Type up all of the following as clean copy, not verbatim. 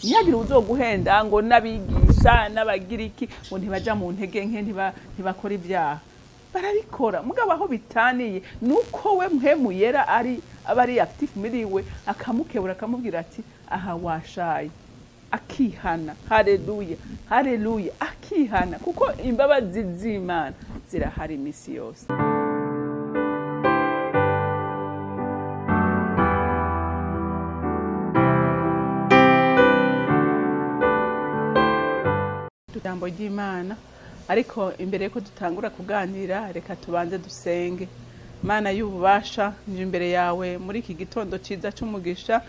Ntihagire uzoguhenda ngo n'abigisha n'abagiriki ngo ntibaja mu ntege nke, ntibakora ibyaha, barabikora. Mugabo aho bitaniye nuko we Mpwemu Yera ari aba ari active muri we, akamukebura, akamubwira ati aha washaye, akihana. Haleluya, haleluya, akihana, kuko imbabazi z'Imana zirahari iminsi yose. Ijambo ry'Imana. Ariko imbere yuko dutangura kuganira, reka tubanze dusenge. Mana y'ububasha, nje imbere yawe muri iki gitondo ciza c'umugisha,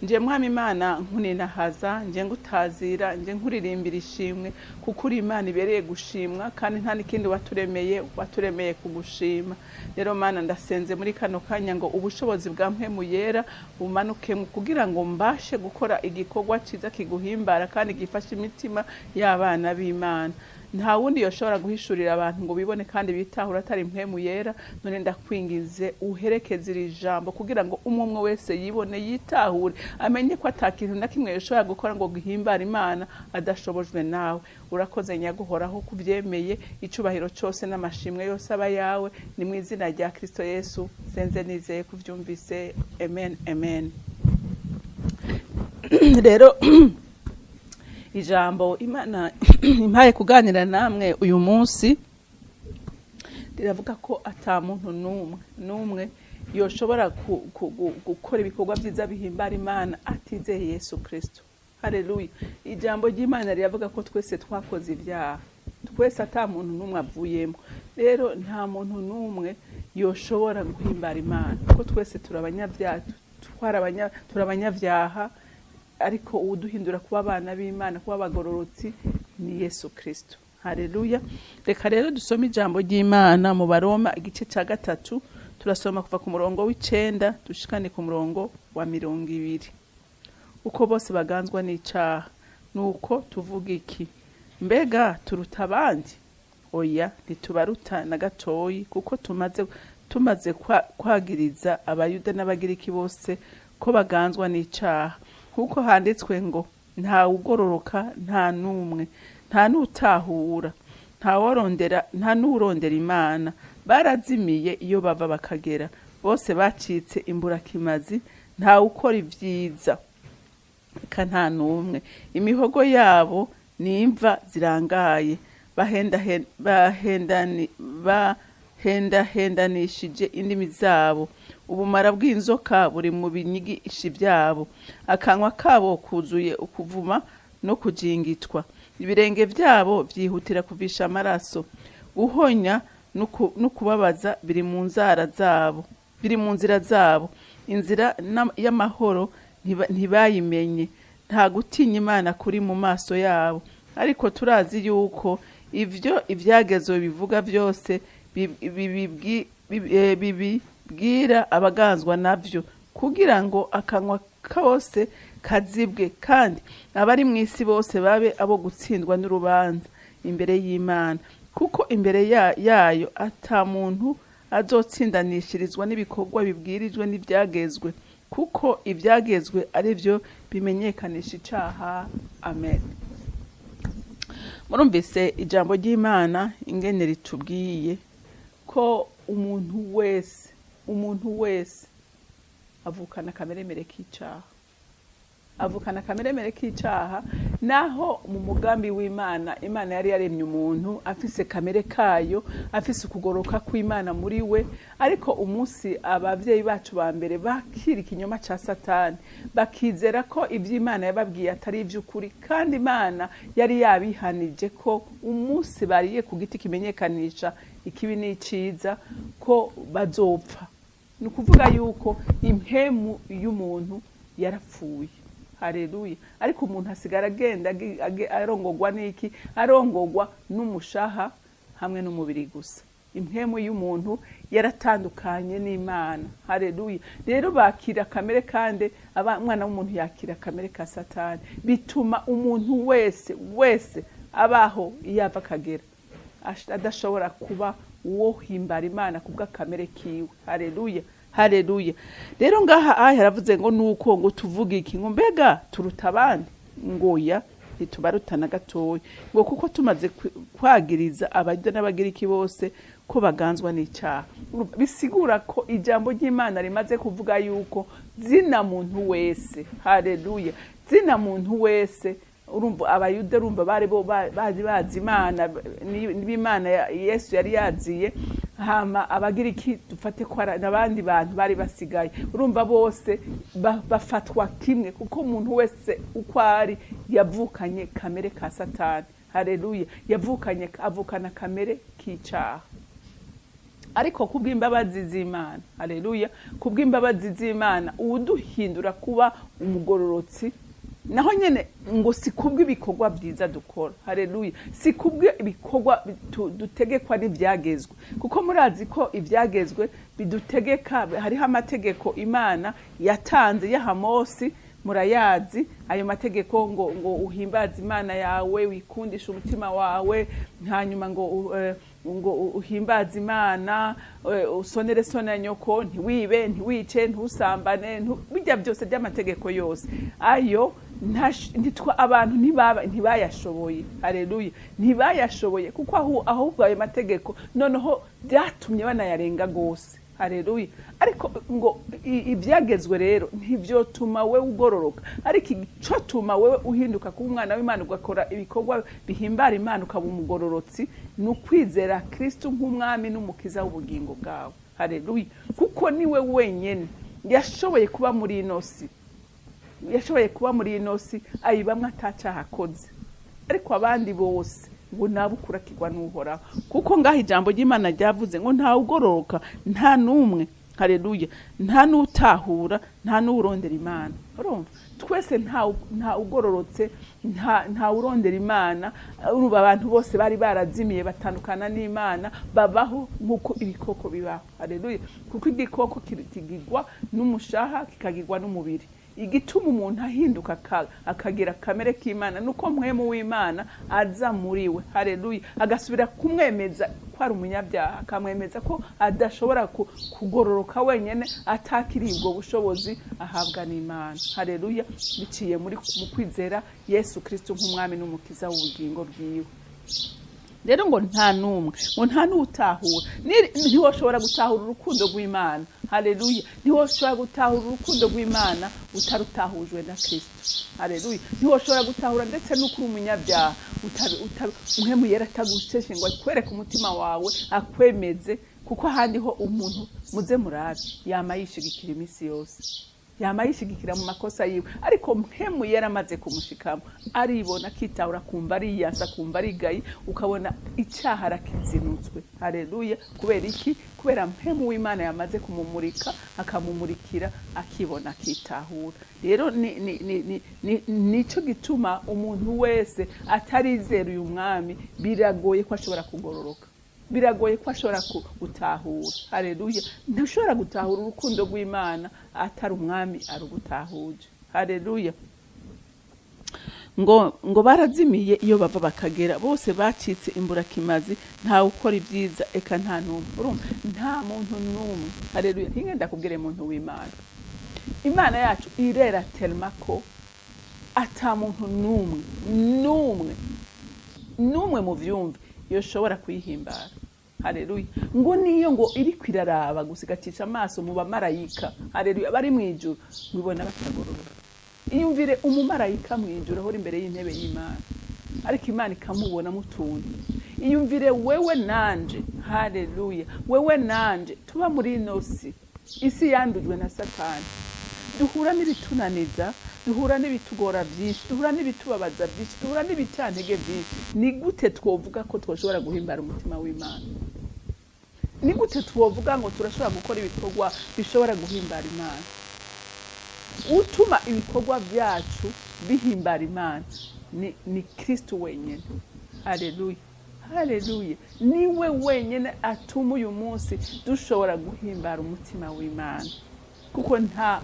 nje Mwami Imana nkuninahaza, nje ngutazira, nje nkuririmbira ishimwe, kuko uri Imana ibereye gushimwa, kandi nta n'ikindi waturemeye, waturemeye kugushima. Rero Mana, ndasenze muri kano kanya ngo ubushobozi bwa Mpwemu Yera bumanuke kugira ngo mbashe gukora igikorwa ciza kiguhimbara kandi gifasha imitima y'abana b'Imana. Nta wundi yoshobora guhishurira abantu ngo bibone kandi bitahura atari Mpwemu Yera. None ndakwingize uherekeze iri jambo kugira ngo umwe umwe wese yibone, yitahure, amenye ko ata kintu na kimwe yoshobora gukora ngo gihimbare Imana adashobojwe nawe. Urakoze Nyaguhoraho kuvyemeye, icubahiro cose n'amashimwe yose aba yawe. Ni mu izina rya Kristo Yesu senze nizeye kuvyumvise, amen, amen. Rero ijambo Imana impaye kuganira namwe uyu munsi riravuga ko ata muntu n'umwe n'umwe yoshobora gukora ibikorwa byiza bihimbara Imana atizeye Yesu Kristo. Haleluya. Ijambo ry'Imana riravuga ko twese twakoze ibyaha, twese ata muntu n'umwe avuyemo. Rero nta muntu n'umwe yoshobora guhimbara Imana, kuko twese turabanyabyaha, turabanyabyaha, ariko uwuduhindura kuba abana b'Imana, kuba abagororotsi ni Yesu Kristo. Haleluya. Reka rero dusome ijambo ry'Imana mu Baroma igice ca 3, turasoma kuva ku murongo w'icenda dushikane ku murongo wa 20. Uko bose baganzwa n'icaha, nuko tuvuga iki? Mbega turuta abandi? Oya, ntitubaruta na gatoyi, kuko tumaze kwagiriza Abayuda n'Abagiriki bose ko baganzwa n'icaha. Kuko handitswe ngo nta ugororoka, nta n'umwe, nta n'utahura, nta n'urondera Imana. Barazimiye iyo bava bakagera, bose bacitse imburakimazi, nta ukora ivyiza, eka nta n'umwe. Imihogo yabo ni imva zirangaye, bahendahendanishije indimi zabo. Ubumara bw'inzoka buri mu binyigishi byabo, akanwa kabo kuzuye ukuvuma no kujingitwa. Ibirenge byabo vyihutira kuvisha amaraso, guhonya no kubabaza biri mu nzara zabo, biri mu nzira zabo. Inzira y'amahoro ntibayimenye, nta gutinya Imana kuri mu maso yabo. Ariko turazi yuko ivyo ibyagezo bivuga byose bibibwira abaganzwa navyo, kugira ngo akanwa kose kazibwe, kandi abari mu isi bose babe abo gutsindwa n'urubanza imbere y'Imana. Kuko imbere yayo ata muntu azotsindanishirizwa n'ibikorwa bibwirijwe n'ibyagezwe, kuko ibyagezwe ari byo bimenyekanisha icaha. Amen. Murumvise ijambo ry'Imana ingene ritubwiye ko umuntu wese avukana akameremere k'icaha, avukana akameremere k'icaha. Naho mu mugambi w'Imana, Imana yari yaremye umuntu afise kamere kayo, afise ukugoroka kw'Imana muri we. Ariko umunsi abavyeyi bacu ba mbere bakira ikinyoma ca Satani, bakizera ko ivy'Imana yababwiye atari ivy'ukuri, kandi Imana yari yabihanije ko umunsi bariye ku giti kimenyekanisha ikibi n'iciza ko bazopfa. Ni ukuvuga yuko impemu y'umuntu yarapfuye. Haleluya. Ariko umuntu asigara agenda arongogwa n'iki? Arongogwa n'umushaha hamwe n'umubiri gusa. Impemu y'umuntu yaratandukanye n'Imana. Haleluya. Rero bakira kamere kandi umwana w'umuntu yakira kamere ka Satani, bituma umuntu wese abaho iyo ava akagera adashobora kuba uwo himbara Imana kubwa kamere kiwe. Haleluya, haleluya. Rero ngaha aya yaravuze ngo nuko ngo tuvuge iki? Ngo mbega turuta abandi? Ngoya, ntitubaruta na gatoya, ngo kuko tumaze kwagiriza Abayuda n'Abagiriki bose ko baganzwa n'icyaha. Bisigura ko ijambo ry'Imana rimaze kuvuga yuko zina muntu wese, haleluya, zina muntu wese. Urumva Abayuda, urumva bari bo bari bazi Imana n'Imana Yesu yari yaziye. Hama Abagiriki, dufate ko n'abandi bantu bari basigaye, urumva bose bafatwa kimwe, kuko umuntu wese uko ari yavukanye kamere ka Satani. Haleluya! Yavukanye, avukana kamere k'icaha. Ariko kubw'imbabazi z'Imana, haleluya, kubw'imbabazi z'Imana, uwuduhindura kuba umugororotsi naho nyene ngo si kubw'ibikorwa byiza dukora. Haleluya! Si kubw'ibikorwa dutegekwa n'ivyagezwe, kuko murazi ko ivyagezwe bidutegeka, hariho amategeko Imana yatanze yaha Mose, murayazi ayo mategeko, ngo uhimbaze Imana yawe, wikundishe umutima wawe, hanyuma ngo uhimbaze Imana, usonere so na nyoko, ntiwibe, ntiwice, ntusambane, bijya byose by'amategeko yose ayo ntitwa abantu ntibayashoboye. Haleluya! Ntibayashoboye, kuko ahubwo ayo mategeko noneho byatumye banayarenga rwose. Haleluya! Ariko ngo ibyagezwe rero ntivyotuma wewe ugororoka, ariko icotuma wewe uhinduka kuba umwana w'Imana, ugakora ibikorwa bihimbara Imana, ukaba umugororotsi, ni ukwizera Kristu nk'umwami n'umukiza w'ubugingo bwawe. Haleluya! Kuko niwe wenyene yashoboye kuba muri ino si, yashoboye kuba muri ino si ayibamwe atacaha akoze, ariko abandi bose ngo nabo ukurakirwa n'Uhoraho, kuko ngaho ijambo ry'Imana ryavuze ngo ntawe ugororoka, nta n'umwe. Haleluya! Nta n'utahura, nta n'urondera Imana. Urumva twese nta ugororotse, nta urondera Imana. Urumva abantu bose bari barazimiye, batandukana n'Imana, babaho nk'uko ibikoko bibaho. Haleluya! Kuko igikoko kigigwa n'umushaha, kikagigwa n'umubiri. Igituma umuntu ahinduka akagira kamere k'Imana nuko mpwemu w'Imana aza muri we. Haleluya! Agasubira kumwemeza ko ari umunyabyaha, akamwemeza ko adashobora kugororoka wenyene, atakiriye ubwo bushobozi ahabwa n'Imana. Haleluya! Biciye mu kwizera Yesu Kristo nk'umwami n'umukiza w'ubugingo bwiwe. Rero ngo nta n'umwe, ngo nta n'utahura. Ntiwoshobora gutahura urukundo rw'Imana. Haleluya! Ntiwoshobora gutahura urukundo rw'Imana utarutahujwe na Kristo. Haleluya! Ntiwoshobora gutahura ndetse n'uko uri umunyabyaha mpwemu yera atagusheshe ngo akwereke umutima wawe, akwemeze, kuko ahandi ho umuntu, muze murabe, yama yishigikira iminsi yose, yama yishigikira mu makosa yiwe. Ariko mpwemu yera amaze kumushikamo, aribona, akitahura, akumva ariyasa, akumva arigaye, ukabona icyaha arakizinutswe. Haleluya! Kubera iki? Kubera mpwemu w'Imana yamaze kumumurika, akamumurikira, akibona, akitahura. Rero nico gituma umuntu wese atarizera uyu mwami biragoye ko ashobora kugororoka, biragoye ko ashobora gutahura. Haleluya! Ntushobora gutahura urukundo rw'Imana atari umwami arugutahuje. Haleluya! Ngo barazimiye iyo bava bakagera, bose bacitse imburakimazi, ntawe ukora ibyiza, eka nta n'umwe. Urumva nta muntu n'umwe. Haleluya! Ntingenda kubwire muntu w'Imana, Imana yacu irera telma ko ata muntu n'umwe, n'umwe, n'umwe mu vyumve yoshobora kuyihimbara. Haleluya! Ngo niyo ngo iri kwiraraba gusa, igacisha amaso mu bamarayika, haleluya, bari mu ijuru, mwibona batagororoka. Iyumvire umumarayika mu ijuru ahora imbere y'intebe y'Imana, ariko Imana ikamubona mutuntu. Iyumvire wewe nanje, haleluya, wewe nanje tuba muri ino si, isi yandujwe na Satani, duhura n'ibitunaniza, duhura n'ibitugora byinshi, duhura n'ibitubabaza byinshi, duhura n'ibicantege byinshi. Ni gute twovuga ko twoshobora guhimbara umutima w'Imana? Ni gute twovuga ngo turashobora gukora ibikorwa bishobora guhimbara Imana? Utuma ibikorwa byacu bihimbara Imana ni Kristo wenyine. Haleluya! Haleluya! Niwe wenyine atuma uyu munsi dushobora guhimbara umutima w'Imana, kuko nta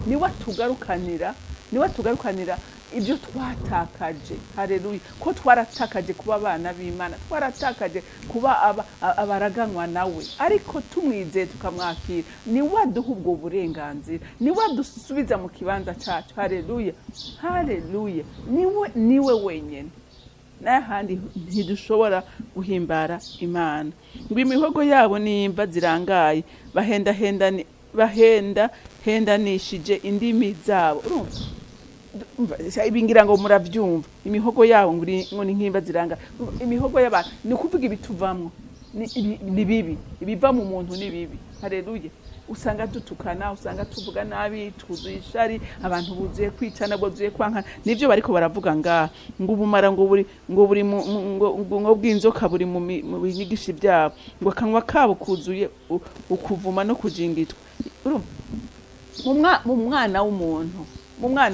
niwe atugarukanira, niwe atugarukanira. Ibyo twatakaje, hareruya, ko twaratakaje kuba abana b'Imana, twaratakaje kuba abaraganwa nawe, ariko tumwizeye tukamwakira, niwe aduha ubwo burenganzira, niwe adusubiza mu kibanza cyacu. Hareruya, hareruya, niwe wenyine, n'ahandi ntidushobora guhimbara Imana. Ngo imihogo yabo n'imva zirangaye, bahenda hendanishije indimi zabo. Urumva, ibi ngira ngo murabyumva. Imihogo yabo ngo ni nk'imva zirangaye. Imihogo y'abantu ni ukuvuga ibituvamwo ni bibi, ibiva mu muntu ni bibi. Hareruya. Usanga dutukana, usanga tuvuga nabi, twuzuye ishari, abantu buzuye kwicana, buzuye kwankana. Nibyo bariko baravuga ngaha, ngo ubumara ngo buri ngo bw'inzoka buri mu binyigishi byabo, ngo akanwa kabo kuzuye ukuvuma no kujingitwa. Urumva, mu mwana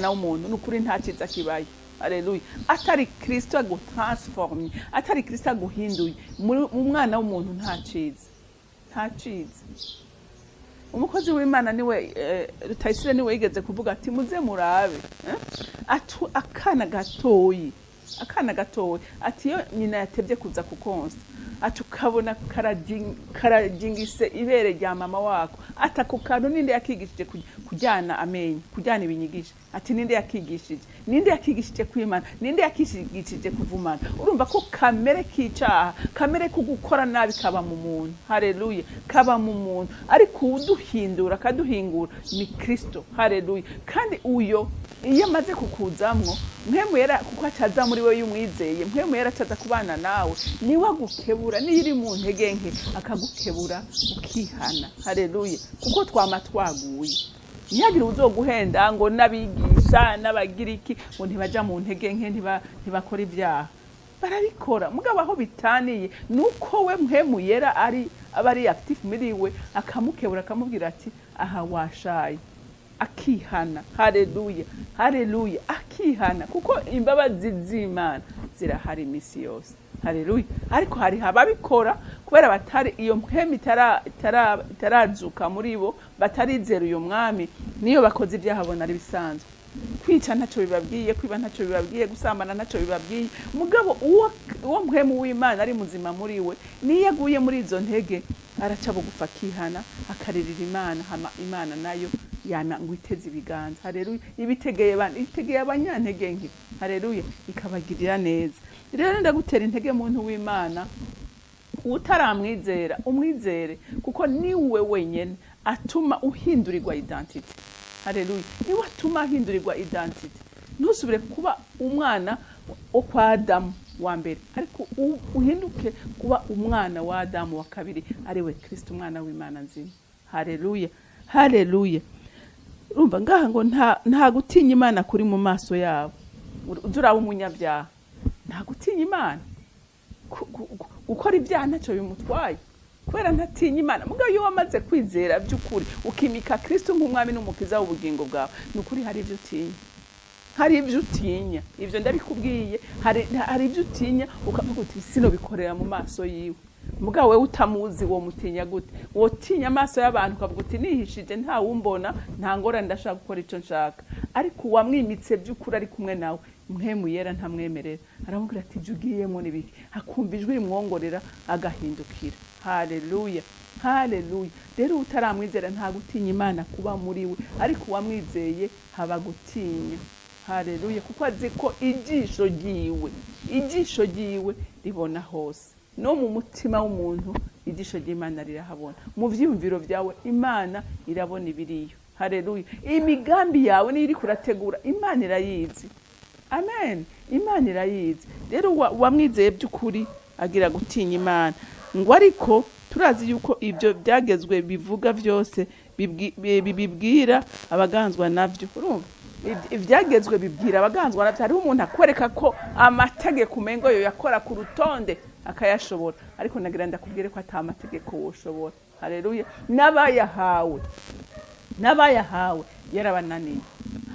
w'umuntu ni ukuri nta cyiza kibaye. Haleluya. Atari Kristo agutransformye, atari Kristo aguhinduye, mu mwana w'umuntu nta cyiza, nta cyiza. Umukozi w'Imana niwe Rutayisire niwe yigeze kuvuga ati: "Muze murabe," akana gatoyi, akana gatoyi, ati iyo nyina yatevye kuza kukonsa, ati ukabona karajingise ibere rya mama wako, ati ako kantu ninde yakigishije kujyana amenyo, kujyana ibinyigisho? Ati ninde yakigishije? Ninde yakigishije kwimana? Ninde yakigishije kuvumana? Urumva ko kamere k'icaha, kamere ko gukora nabi kaba mu muntu. Haleluya. Kaba mu muntu, ariko uwuduhindura akaduhingura ni Kristo. Haleluya. Kandi uyo iyo amaze kukuzamwo, Mpwemu Yera, kuko ataza muri we y'umwizeye, Mpwemu Yera ataza kubana nawe, niwe agukebura niyo uri mu ntege nke, akagukebura ukihana. Haleluya. Kuko twama twaguye. Ntihagire uzoguhenda ngo n'abigisha n'abagiriki ngo ntibaja mu ntege nke, ntibakora ibyaha. Barabikora, mugabo aho bitaniye nuko we Mpwemu Yera ari aba ari active muri we, akamukebura, akamubwira ati: "Aha washaye," akihana. Haleluya, haleluya. Akihana, kuko imbabazi z'Imana zirahari iminsi yose. Haleluya. Ariko hari ababikora kubera batari iyo mpwemu itarazuka muri bo, batarizera uyu mwami. Niyo bakoze ibyaha bona ari bisanzwe. Kwica ntacyo bibabwiye, kwiba ntacyo bibabwiye, gusambana ntacyo bibabwiye. Mugabo uwo Mpwemu w'Imana ari muzima muri we, niyo aguye muri izo ntege araca bugufa, akihana, akaririra Imana. Hama Imana nayo yana ngo iteze ibiganza. Haleluya. Ibitegeye itegeye abanyantege nke. Haleluya. Ikabagirira neza. Rero ndagutera intege, muntu w'Imana, utaramwizera, umwizere, kuko niwe wenyene atuma uhindurirwa identity. Haleluya. Niwe atuma ahindurirwa identity, ntusubire kuba umwana wo kwa Adamu wa mbere, ariko uhinduke kuba umwana wa Adamu wa kabiri, ariwe Kristo, umwana w'Imana nzima. Haleluya, haleluya. Urumva ngaha ngo nta gutinya Imana kuri mu maso yabo. Uza uraba umunyabyaha, nta gutinya Imana. Gukora ibyaha ntacyo bimutwaye kubera ntatinya Imana. Mugabo iyo wamaze kwizera by'ukuri, ukimika Kristo nk'umwami n'umukiza w'ubugingo bwawe, ni ukuri hari ibyo utinya, hari ibyo utinya. Ibyo ndabikubwiye. Hari ibyo utinya, ukavuga uti: "Sino bikorera mu maso yiwe." Mugabo wewe utamuzi, wo mutinya gute? Wotinya amaso y'abantu, ukavuga uti: "Nihishije ntawumbona, nta ngorane, ndashaka gukora icyo nshaka." Ariko uwamwimitse by'ukuri ari kumwe nawe, Mpwemu Yera ntamwemerera. Aramubwira ati: "Ibyo ugiyemo ni biki?" Akumva ijwi rimwongorera, agahindukira. Haleluya, haleluya. Rero utaramwizera nta gutinya Imana kuba muri we, ariko uwamwizeye haba gutinya. Haleluya. Kuko azi ko ijisho ryiwe ribona hose. No mu mutima w'umuntu ijisho ry'Imana rirahabona, mu vyiyumviro byawe Imana irabona ibiriyo. Haleluya. Imigambi yawe niyo iriko urategura, Imana irayizi. Amen. Imana irayizi. Rero wamwizeye by'ukuri agira gutinya Imana. Ngo ariko turazi yuko ibyo byagezwe bivuga byose bibibwira abaganzwa navyo. Urumva, ibyagezwe bibwira abaganzwa navyo. Hariho umuntu akwereka ko amategeko umengo yo yakora ku rutonde akayashobora, ariko nagira ndakubwire ko ata mategeko woshobora. Haleluya. N'abayahawe yarabananiye.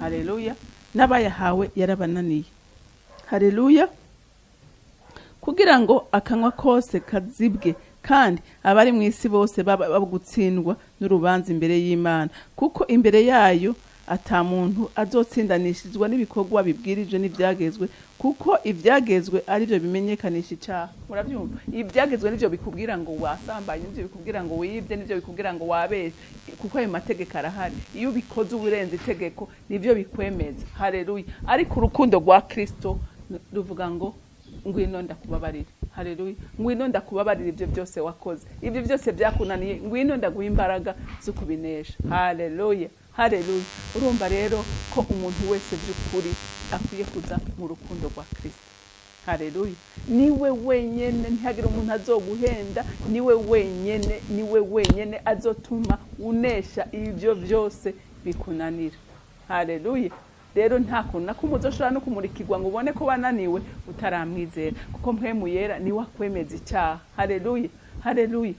Haleluya. N'abayahawe yarabananiye. Haleluya. Kugira ngo akanwa kose kazibwe, kandi abari mu isi bose baba gutsindwa n'urubanza imbere y'Imana, kuko imbere yayo Ata muntu azotsindanishirizwa n'ibikorwa bibwirije n'ibyagezwe, kuko ibyagezwe ari byo bimenyekanisha icyaha. Murabyumva? Ibyagezwe nibyo bikubwira ngo wasambanye, nibyo bikubwira ngo wibye, nibyo bikubwira ngo wabeshye, kuko ayo mategeko arahari. Iyo ubikoze uba urenze itegeko, nibyo bikwemeza. Hareruya! Ariko urukundo rwa Kristo ruvuga ngo ngwino ndakubabarira. Hareruya! Ngwino ndakubabarira ibyo byose wakoze, ibyo byose byakunaniye, ngwino ndaguha imbaraga zo kubinesha. Hareruya, hareruya! Urumva rero ko umuntu wese by'ukuri akwiye kuza mu rukundo rwa Kristo. Hareruya! Niwe wenyene, ntihagire umuntu azoguhenda, niwe wenyene, niwe wenyene azotuma unesha ibyo byose bikunanira. Hareruya! Rero nta kuntu na kumwe uzoshobora no kumurikirwa ngo ubone ko wananiwe utaramwizera, kuko Mpwemu Yera niwe akwemeza icyaha. Hareruya, hareruya!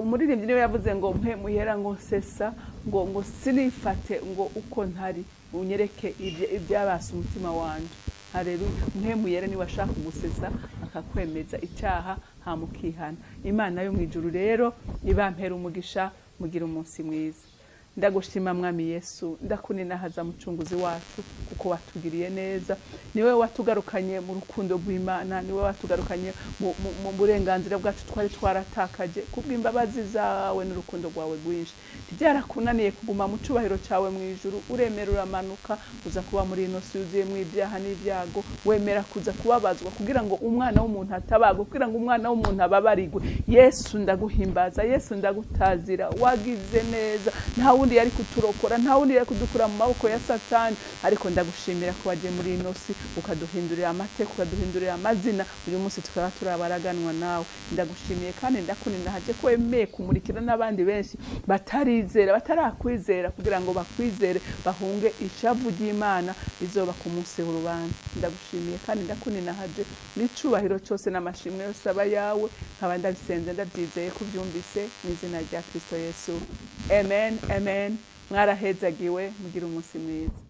Umuririmbyi niwe yavuze ngo Mpwemu Yera ngo sesa ngo sinifate ngo uko ntari, unyereke ibyabasa umutima wanje. Hareruya! Mpwemu Yera niwe ashaka kugusesa akakwemeza icyaha, hama ukihana. Imana yo mu ijuru rero ibampera umugisha, mugira umunsi mwiza. Ndagushima Mwami Yesu, ndakuninahaza Mucunguzi wacu, kuko watugiriye neza. Niwe watugarukanye mu rukundo rw'Imana, niwe watugarukanye mu burenganzira bwacu twari twaratakaje kubw'imbabazi zawe n'urukundo rwawe rwinshi. Ntibyarakunaniye kuguma mu cubahiro cyawe mu ijuru, uremera uramanuka uza kuba muri ino si yuzuyemo ibyaha n'ibyago, wemera kuza kubabazwa kugira ngo umwana w'umuntu atabagwe, kugira ngo umwana w'umuntu ababarigwe. Yesu ndaguhimbaza, Yesu ndagutazira, wagize neza. Nta wundi yari kuturokora, nta wundi yari kudukura mu maboko ya Satani, ariko ndagushimira ko wagiye muri ino si ukaduhindurira amateka, ukaduhindurira amazina, uyu munsi tukaba turabaraganwa nawe. Ndagushimiye kandi ndakuninahaje ko wemeye kumurikira n'abandi benshi batarizera, batarakwizera, kugira ngo bakwizere bahunge ishavu ry'Imana rizoba ku munsi w'urubanza. Ndagushimiye kandi ndakuninahaje n'icubahiro cyose n'amashimwe yose aba yawe, nkaba ndabisenze ndabyizeye ko ubyumvise mu izina rya Kristo Yesu. Amen, amen. Mwarahezagiwe, mugire umunsi mwiza.